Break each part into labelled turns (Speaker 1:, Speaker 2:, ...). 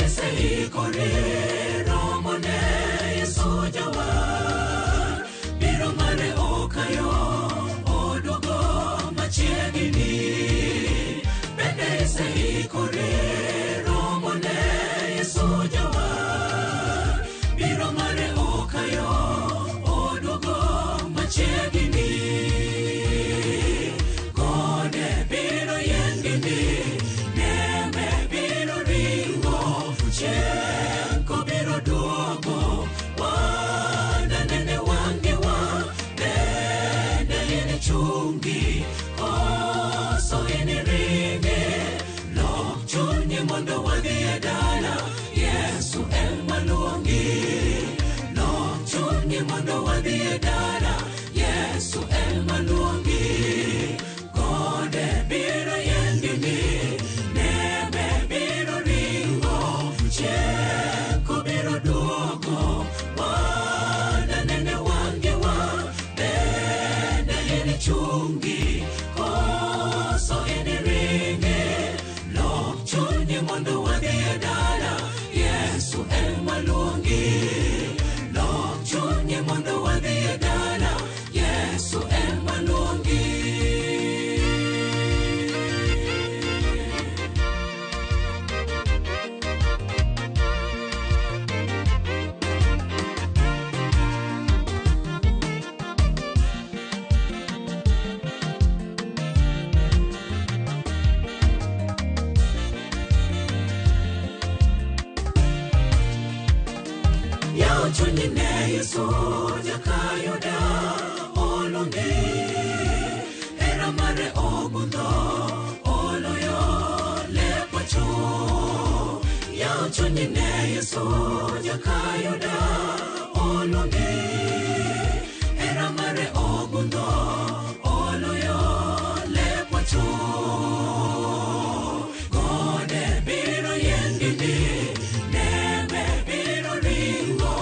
Speaker 1: iseikori romo ne Yesu jawar? Biro mare okayo, oduogo machiegni. Bende iseikori romo ne Yesu jawar? Biro mare okayo, oduogo machiegni. Gode biro yiengni, nembe biro ringo, chieng' kobiro duogo, wana nene wang'e wa, bende inichungi, koso iniringi? Lok chunyi mondo wadhi e dala, Yesu ema luongi. Lok chunyi mondo wadhi e dala, Yesu ema luongi. Gode biro yiengni, nembe biro ringo, chieng' kobiro duogo, wana nene wang'e wa, bende inichungi, koso iniringi? Lok chunyi mondo wadhi e dala, Yesu ema luongi. Lok chunyi mondo wadhi e dala, Yesu ema luongi. Yaw chunyi ne Yesu jakayuda oluongi. Hera mare ogundho oloyo lep wacho. Yaw chunyi ne Yesu jakayuda oluongi. Hera mare ogundho oloyo lep wacho. Gode biro yiengni, nembe biro ringo,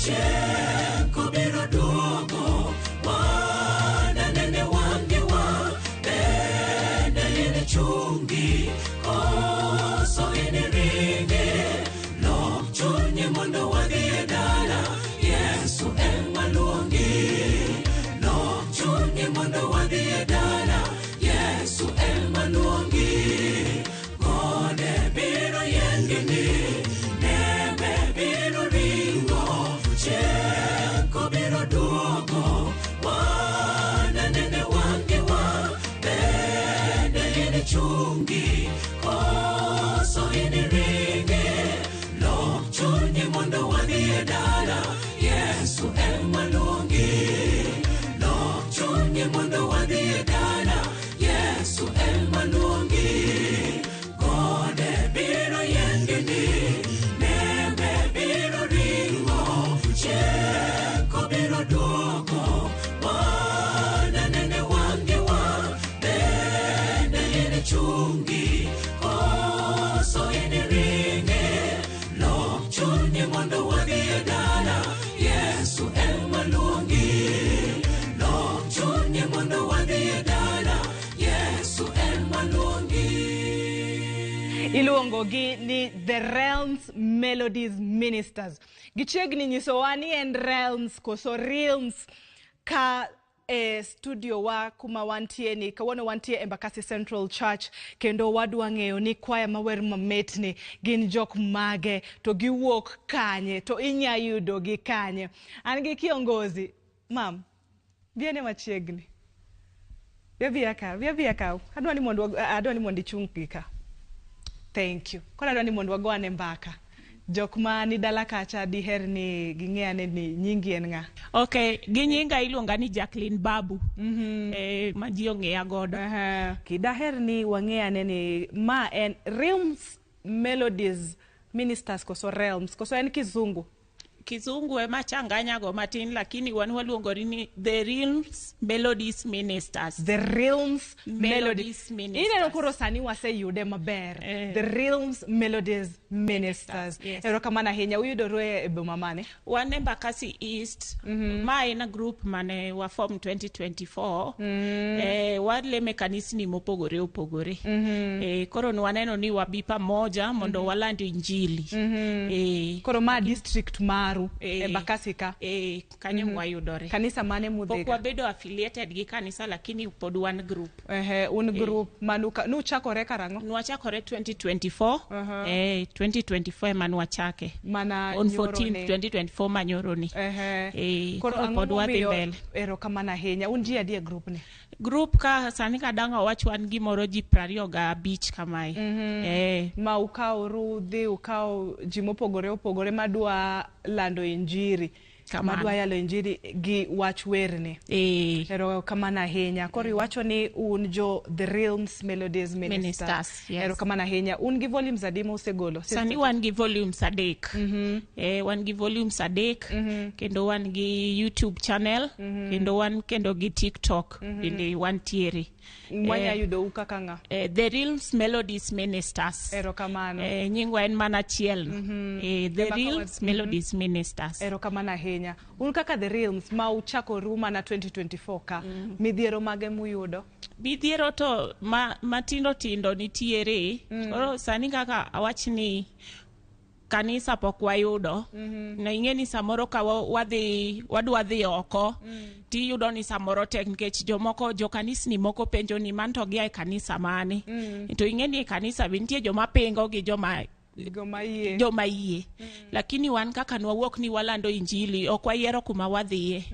Speaker 1: chieng' kobiro duogo, wana nene wang'e wa, bende inichungi, koso iniringi? Lok chunyi mondo wadhi e dala, Yesu ema luongi. Lok chunyi mondo wadhi e dala, Yesu ema luongi. Gode biro yiengni, nembe biro ringo, chieng' kobiro duogo, wana nene wang'e wa, bende inichungi, koso iniringi? Lok chunyi mondo wadhi e dala, Yesu ema luongi. Lok chunyi mondo wadhi e dala, Yesu ema luongi. Gode biro yiengni, nembe biro ringo, chieng' kobiro duogo, wana nene wang'e wa, bende inichungi, koso iniringi? Lok chunyi mondo wadhi e dala, Yesu ema luongi. Lok chunyi mondo wadhi e dala, Yesu ema luongi.
Speaker 2: Iluongo gi ni The Realms Melodies Ministers. Gichiegni nyisowa ni en realms koso realms ka e studio wa kuma wantie ni kawuono wantie Embakasi Central Church, kendo wadwa ng'eyo ni kwaya mawer mamit ni gin jok mage, to giwuok kanye, to inya yudo gi kanye. An gi kiongozi mam biene machiegni. Biabiya ka, biabiya ka. Adwa ni mondo ichung gi ka. Thank you. Koro adwa ni mondo wago ane mbaka. Jok ma ni dala kacha diher ni ging'e ane ni nyingi en ng'a?
Speaker 3: Ok, gi nyinga iluonga ni Jacqueline Babu. Ma ji ong'eya godo.
Speaker 2: Daher ni wang'e ane ni ma en Realms Melodies Ministers koso Realms koso en kizungu?
Speaker 3: Kizungu ema changanyago matin, lakini wan waluongori ni The Realms Melodies Ministers.
Speaker 2: The Realms Melodies
Speaker 3: Melodies Ministers.
Speaker 2: Ineno koro sani waseyude maber. The Realms Melodies Ministers.
Speaker 3: Yes.
Speaker 2: Erokamano ahinya. Uyudore e boma mane?
Speaker 3: Wan Embakasi East. Ma en a group mane wa form 2024. Waleme kanisni mopogore opogore. Koro nwaneno ni wabi pamoja mondo waland injili.
Speaker 2: Koro ma district maru, Embakasi ka?
Speaker 3: Kanyo mwayudore.
Speaker 2: Kanisa mane
Speaker 3: Pok
Speaker 2: mudhiga?
Speaker 3: wabedo affiliated gi kanisa, lakini pod wan group.
Speaker 2: Ehe, un group manuka nuchakore karang'o?
Speaker 3: Nwachakore 2024. 2024 ema nwachake.
Speaker 2: Mana
Speaker 3: On
Speaker 2: nyoro
Speaker 3: 14
Speaker 2: ni.
Speaker 3: 2024 manyoroni.
Speaker 2: Koro
Speaker 3: Koro
Speaker 2: ang'o
Speaker 3: pod wadhi
Speaker 2: momiyo-
Speaker 3: mbele.
Speaker 2: Erokamano ahinya. Un ji adi e group ni?
Speaker 3: Group ka sani kadang' awach, wan gimoro ji 25 kamae.
Speaker 2: Ma ukaworu dhi ukawo ji mopogore opogore madwa lando injiri,
Speaker 3: Kamano.
Speaker 2: madwa yalo injiri gi wach werni. Erokamano ahinya. Koro iwacho ni un jo The Realms Melodies Ministers.
Speaker 3: Ministers, yes.
Speaker 2: Erokamano ahinya. Un gi volumes adi musegolo?
Speaker 3: Sani wan gi volumes 3. Wan gi volumes 3, kendo wan gi YouTube channel, kendo wan kendo gi TikTok bende wantiere.
Speaker 2: Wanya yudou kaka ng'a?
Speaker 3: The Realms Melodies Ministers.
Speaker 2: Erokamano.
Speaker 3: Nyingwa en mana achiel no. The
Speaker 2: Ema
Speaker 3: Realms Melodies Ministers.
Speaker 2: Erokamano ahinya. Un kaka The Realms ma uchakoru mana 2024 ka, midhiero mage muyudo?
Speaker 3: Midhiero to matindo tindo nitiere. Koro sani kaka awach ni kanisa pok wayudo. Na ing'e ni samoro ka wadhi wadwa dhi oko, tiyudo ni samoro tek nikech jomoko, jokanisni moko penjo ni man to gia e kanisa mane. To ing'e ni e kanisa be nitie joma pingo gi joma
Speaker 2: Joma yie.
Speaker 3: Joma yie. Lakini wan kaka nwawuok ni walando injili, ok wayiero kuma wadhiye.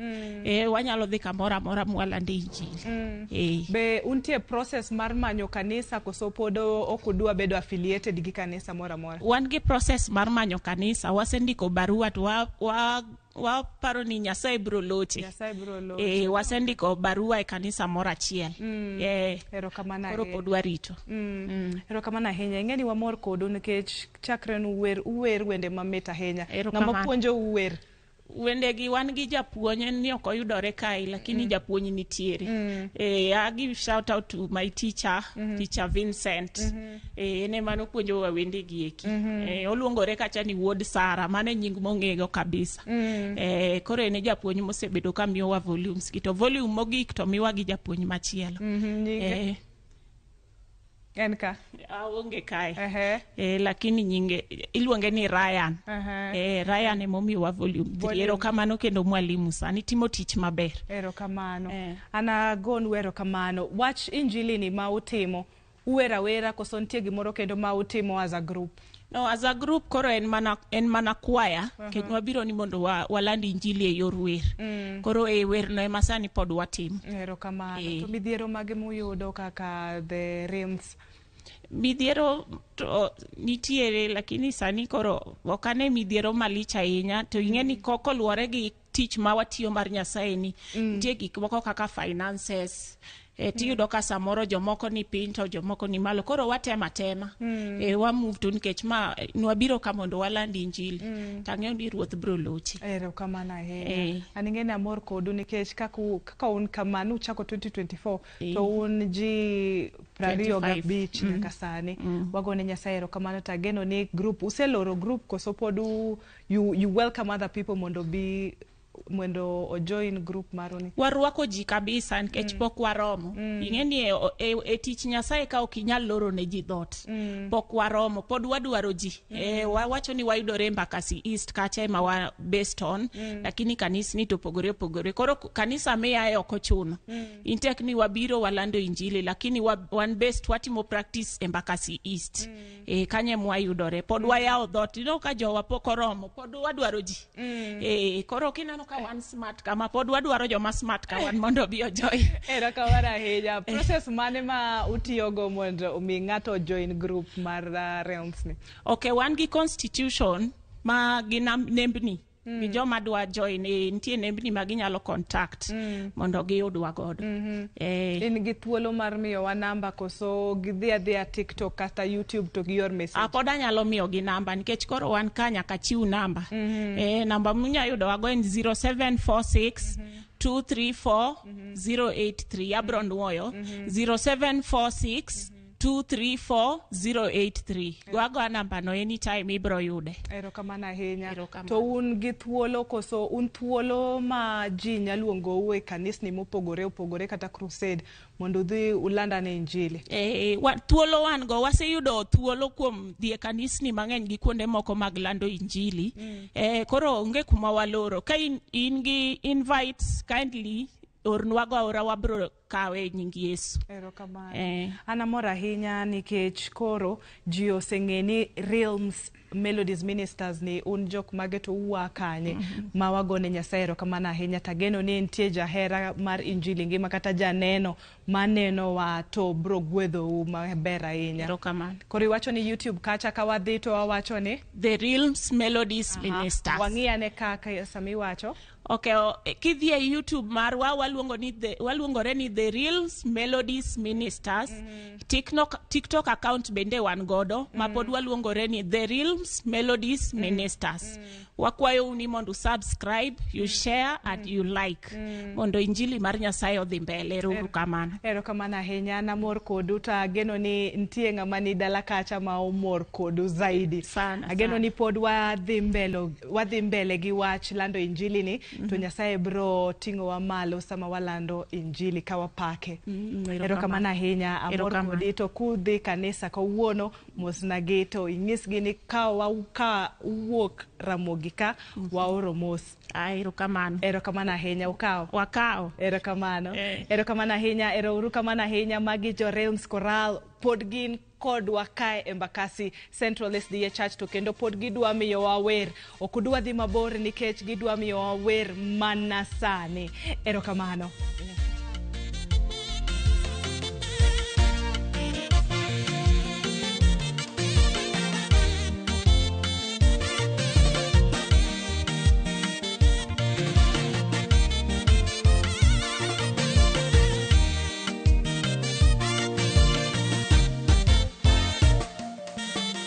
Speaker 3: Wanyalo dhi kamoro amora mwalande injili.
Speaker 2: Be untie process mar manyo kanisa koso pod ok udwa bedo affiliated gi kanisa moro amora?
Speaker 3: Wan gi process mar manyo kanisa. Wasendiko barua to waparo ni Nyasaye biro loche.
Speaker 2: Nyasaye biro locho.
Speaker 3: Wasendiko barua e kanisa moro achiel.
Speaker 2: Erokamano
Speaker 3: Koro
Speaker 2: ahinya.
Speaker 3: pod warito.
Speaker 2: Erokamano ahinya. Ing'e ni wamor kodu nikech chakre nuwer uwer wende mamit ahinya. Ng'ama
Speaker 3: Erokamano.
Speaker 2: puonjou wer?
Speaker 3: Wendegi wan gi japuonj, en ni ok oyudore kae, lakini japuonj nitiere. I give shout out to my teacher, Teacher Vincent. En ema nopuonjowa wendegi eki. Oluongore kacha ni wuod Sara, mano e nying mong'ego kabisa. Koro en e japuonj mosebedo ka miyowa volumes gi, to volume mogik to miwa gi japuonj machielo.
Speaker 2: Nyinge? En ka?
Speaker 3: Aonge kae.
Speaker 2: Ehe.
Speaker 3: Lakini nyinge iluonge ni Ryan. Ryan emomiyowa volume 3.
Speaker 2: Volume.
Speaker 3: Erokamano kendo mwalimu, sani timo tich maber.
Speaker 2: Erokamano. Anagonu erokamano. Wach injili ni ma utimo, uwer awera koso nitie gimoro kendo ma utimo as a group?
Speaker 3: No, as a group koro en mana kwaya, kendo wabiro ni mondo waland injili e yor wer. Koro e werno ema sani pod watimo.
Speaker 2: Erokamano. To midhiero mage muyudo kaka The Realms?
Speaker 3: Midhiero to nitiere, lakini sani koro ok ane midhiero malich ahinya, to ing'e ni koluwore gi tich ma watiyo mar Nyasaye ni, nitie gik moko kaka finances. Tiyudo ka samoro jomoko ni piny to jomoko ni malo, koro watemo atema. Wa move to nikech ma nwabiro ka mondo waland injili. Tang'eyo ni Ruoth biro lochi.
Speaker 2: Erokamano ahinya. An ing'e ni amor kodu nikech kaka un kama nuchako 2024 to un ji 25
Speaker 3: 25.
Speaker 2: nyaka sani. Wagone Nyasaye erokamano to ageno ni group useloro group koso pod you welcome other people mondo bi mondo ojoin group maru ni?
Speaker 3: Warwako ji kabisa nikech pok waromo. Ing'e ni e tich Nyasaye ka ok inyal loro ne ji dhot. Pok waromo, pod wadwaro ji. Wawacho ni wayudore Embakasi East kacha ema wa based on, lakini kanisni to opogore opogore. Koro kanisa miaye ok ochuno. Intek ni wabiro walando injili, lakini wan based, watimo practice Embakasi East. Kanyo ema wayudore. Pod wayawo dhot. Ineno ka jowa pok oromo, pod wadwaro ji. Koro kineno ka wan smart kama, pod wadwaro joma smart ka wan mondo obi ojoin.
Speaker 2: Erokamano ahinya. Process mane ma utiyogo mondo omi ng'ato join group mar Realms ni?
Speaker 3: Ok, wan gi constitution ma gi nembni. Gi joma dwa join, nitie nembni ma ginyalo contact mondo giyudwa godo.
Speaker 2: In gi thuolo mar miyowa namba koso gidhi adhiya TikTok kata YouTube to gior message?
Speaker 3: Pod anyalo miyogi namba nikech koro wan ka nyaka chiw namba. Namba munya yudowago en 0746 234 083. Abro nuoyo 0746 234 083. Go agoya namba no anytime, ibro yude.
Speaker 2: Erokamano ahinya.
Speaker 3: Erokamano.
Speaker 2: To un gi thuolo koso un thuolo ma ji nyalo luongou e kanisni mopogore opogore kata crusade mondo udhi ulandane injili?
Speaker 3: Thuolo wan go, waseyudo thuolo kuom dhi e kanisni mang'eny gi kuonde moko mag lando injili. Koro onge kuma waloro. Ka in gi invites, kindly ornwago aora, wabro kawe e nying Yesu.
Speaker 2: Erokamano. An amor ahinya nikech koro ji oseng'e ni Realms Melodies Ministers ni un jok mage to uwa kanye ma wagone Nyasaye erokamano ahinya. Tageno ni nitie jahera mar injili ngima kata janeno manenowa to bro gwedhou maber ahinya.
Speaker 3: Erokamano.
Speaker 2: Koro iwacho ni YouTube kacha ka wadhi to wawacho ni
Speaker 3: The Realms Melodies Ministers.
Speaker 2: Wang'i ane kaka sama iwacho.
Speaker 3: Okay, kidhi e YouTube marwa waluongore ni The Realms Melodies Ministers. TikTok account bende wan godo ma pod waluongore ni The Realms Melodies Ministers. Wakwayou ni mondo subscribe, you share and you like mondo injili mar Nyasaye odhi mbele. Ero uru kamano.
Speaker 2: Erokamano ahinya, namor kodu to ageno ni nitie ng'ama ni dala kacha ma omor kodu zaidi.
Speaker 3: Sana,
Speaker 2: Ageno
Speaker 3: sana.
Speaker 2: ni pod wadhi mbele gi wach lando injili ni to Nyasaye bro ting'owa malo sama walando injili ka wapake. Erokamano ahinya, amor
Speaker 3: Erokamano.
Speaker 2: kodi. To kudhi kanisa kawuono, mosnagi to inyisgi ni ka uwuok Ramogi ka waoro mos.
Speaker 3: Ah, erokamano.
Speaker 2: Erokamano ahinya, ukawo.
Speaker 3: Wakawo.
Speaker 2: Erokamano.
Speaker 3: Eh.
Speaker 2: Erokamano ahinya, ero uru kamano ahinya. Magi jo Realms Choral pod gin kodwa kae Embakasi Central SDA Church to kendo pod gidwa miyowa wer. Ok udwa dhi mabor nikech gidwa miyowa wer mana sani. Erokamano.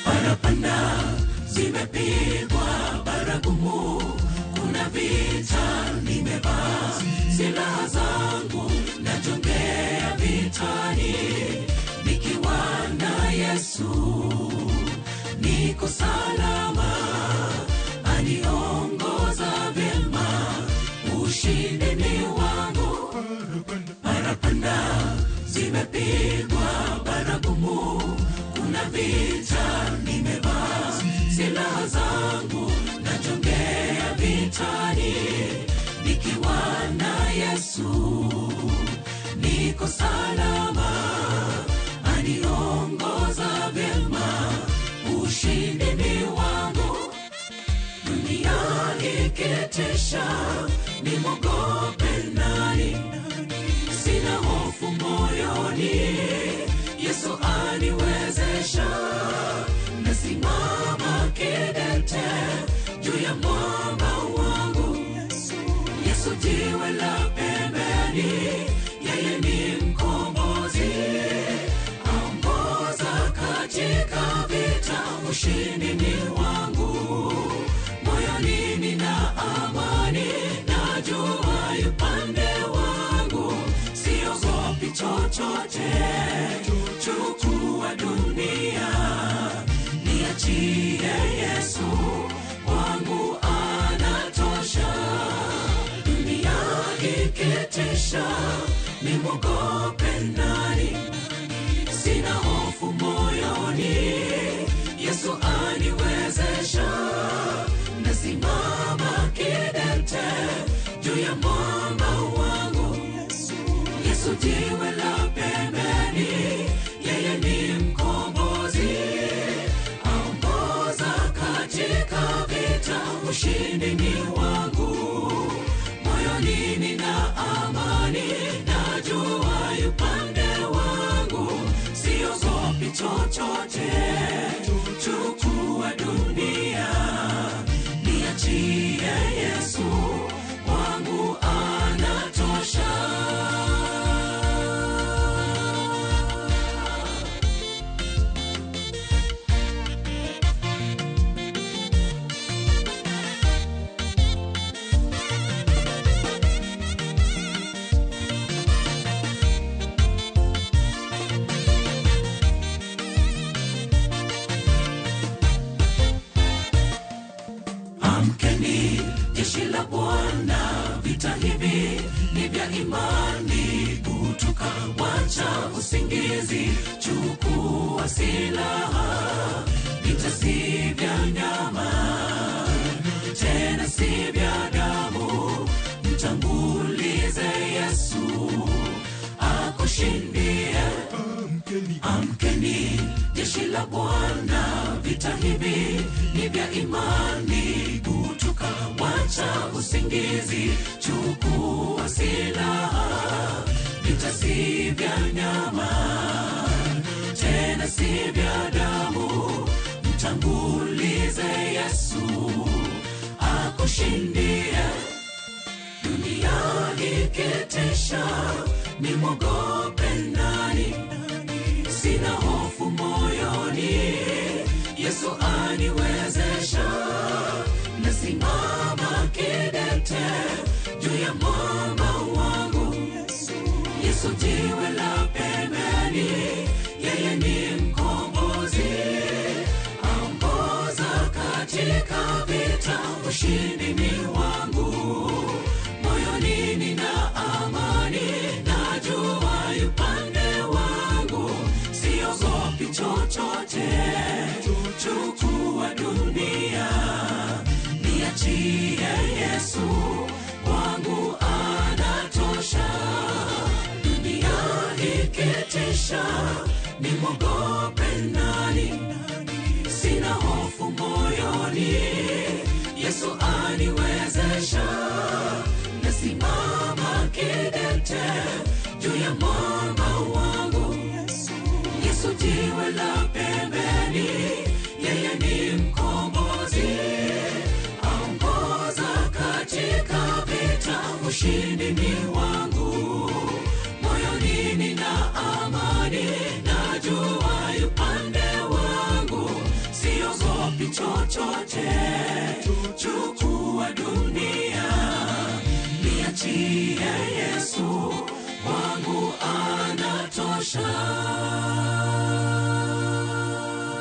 Speaker 1: Parapanda zimepigwa, baragumu, kuna vita, nimevaa silaha zangu, najongea vitani, nikiwa na Yesu niko salama, aniongoza vyema, ushindi ni wangu. Parapanda zimepigwa, baragumu, kuna vita, nimevaa silaha zangu, najongea vitani, nikiwa na Yesu niko salama, aniongoza vyema, ushindi ni wangu. Dunia ikitisha, nimwogope nani? Sina hofu moyoni, Yesu aniwezesha. Nasimama kidete juu ya mwamba wangu. Yesu jiwe la pembeni, yeye ni mkombozi, aongoza katika vita, ushindi ni wangu. Moyoni nina amani, najua yu pande wangu, siogopi chochote, chukua dunia, niachie Yesu wangu anatosha. Dunia ikitisha, nimwogope nani? Sina hofu moyoni, Yesu aniwezesha. Nasimama kidete juu ya mwamba wangu. Yesu jiwe la pembeni, yeye ni mkombozi, aongoza katika vita, ushindi ni wangu. Moyoni nina amani, najua yu pande wangu, siogopi chochote, chukua dunia, niachie. jeshi la Bwana, vita hivi ni vya imani. Kutoka wacha usingizi, chukua silaha. Vita si vya nyama, tena si vya damu. Mtangulize Yesu akushindie. Amkeni, jeshi la Bwana, vita hivi ni vya imani. Kutoka wacha usingizi, chukua silaha. Vita si vya nyama, tena si vya damu. Mtangulize Yesu akushindie. Dunia ikitisha, nimwogope nani? Sina hofu moyoni, Yesu aniwezesha. Nasimama kidete juu ya mwamba wangu. Yesu jiwe la pembeni, yeye ni mkombozi. Aongoza katika vita, ushindi ni wangu. Moyoni nina amani, najua yupande wangu. Siogopi chochote, chukua dunia. Niachie Yesu, wangu anatosha. Dunia ikitisha, nimwogope nani? Sina hofu moyoni, Yesu aniwezesha. Nasimama kidete juu ya mwamba wangu. Yesu jiwe la pembeni, yeye ni mkombozi. Aongoza katika vita, ushindi ni wangu. Moyoni nina amani, najua yupande wangu. Siogopi chochote, chukua dunia. Niachie Yesu, wangu anatosha.